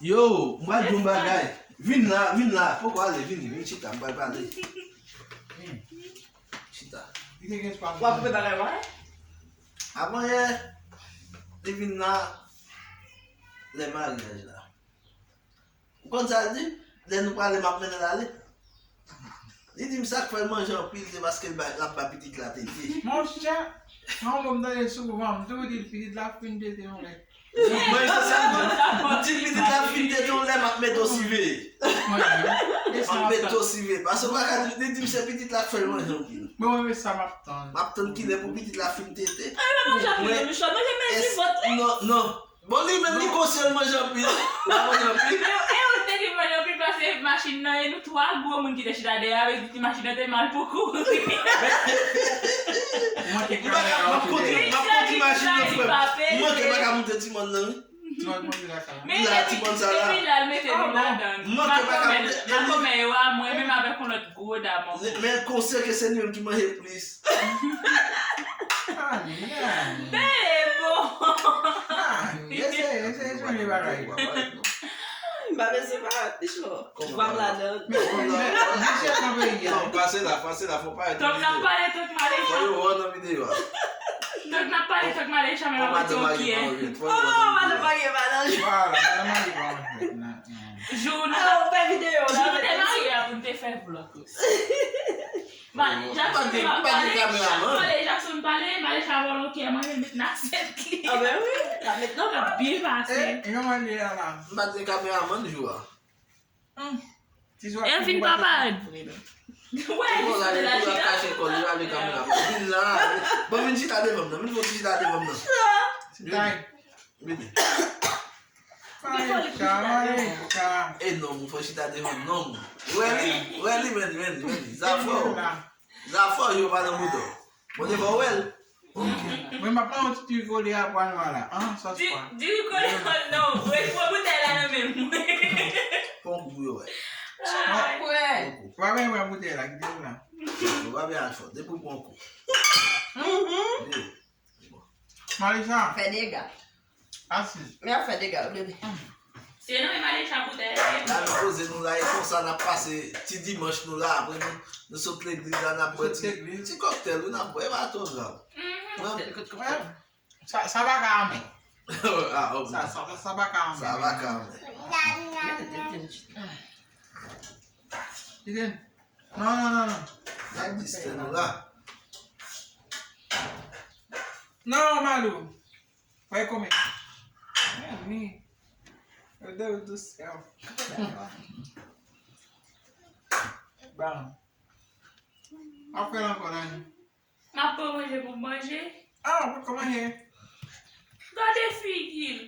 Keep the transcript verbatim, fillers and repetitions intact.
Yo, m pral di yon bagay. Vin la, vin la. Poko ale, vin, vin chita, m pral pale. Chita. W ap koupe bagay mwen? Avan yè, li vin la, lè maryaj la. Ou konn sa l di? Lè nou prale, m ap mennen l ale. Li di m sa k fè l manje anpil, se paske l bay, l ap bay pitit la tete. Monchè, yon bon m tande souvan, m toujou di l pitit la fin tete yon lè. Mwen, esansyèlman, m di l pitit la fin tete yon lè, m ap mete w siveye. M ap mete w siveye. Paske w pa ka di, li di m se pitit la k fè l manje anpil. Mwen, mwen, sa m ap tann. M ap tann kilè pou pitit la fin tete. Ay, mwen manje anpil, non, Michel, mwen te mèsi vant li. Non, non. Bon, li menm li konsyan l manje anpil. Ou pa manje anpil? E ou te di manje anpil pase machin nan, e nou twa gwo moun ki te chita dèyè avèk ti machin nan te mal pou kouri. M pa ka, m ap kondi, m ap kondi machin nan, frè m. M manke pa ka moute ti mòn nan, wi. Ti mòn nan, wi. Men la, ti mòn sa la. Epi la, l mete nou ladan. M manke pa ka moute. Makomè yo a mwen, menm avèk yon lòt gwo dam ankò. Men konsyan ke se nou menm ki manje plis. Bebo! Eseye, eseye chanje bagay. M pa bezwen pa, pichon. Vwam ladan. Misye nan peyi a. Non, pase la, pase la, fò pa. Tank n ap pale, tank male. Fò yo wè nan videyo a. Tank n ap pale, tank male, chanmen nan pati yon kyè. Oh, madan Marye pa nan jwa. Vwala, madan Marye pa nan jwa. Jou nou te marye a pou n te fè vlòg. Male, Jackson pale, Jackson pale, Male Chavòl oke, mwen met nan asyèt li. A ben wi, la met nan plat. Byen pase. E, yon manje a la. M pa t gen kameramann jou a. Evin papa. Wè, li sot la chita. Kache kò li, ale kameramann. Vin la. Bon, vin chita devan m nan. Vin fè ti chita devan m nan. Chita. Vini. Maisha, Maisha. E non, moun fò chita devan non. Wè li, wè li, men, men, men. Zafè w. Zafè w, yo pa nan bouton. Bon, devan w wè l. Mwen, m ap pran yon ti diri kole a pwa nwa la. An, sòs pwa. Diri kole, non. Wè, pran boutèy la nan men m. Pran kou pou yo wè. Pran kou. Pran boutèy la, kite l la. Yo pa byen al fò. Depi w pran kou. Maisha. Fè dega. Asiz. Men ap fè dega wi, bebe. Se nan men Maisha pou tè. La nou poze nou la, e konsa n ap pase ti dimanch nou la, apre nou, nou sot legliz la, n ap bwè ti, ti kòktèl, wi, n ap bwè, e pa twò grav. Kòktèl, kòktèl. Sa, sa pa ka anmè. Ah, oh, sa, sa, sa pa ka anmè. Sa pa ka anmè. Iden. Non, non, non, non. N ap distè nou la. Non, Malou. Fè kòmè. Mèmi. Yo de ou dousè. Bon. Ap fè l ankò, Nani. M ap pran manje pou m manje. Ah, ou potko manje? Gade figi l.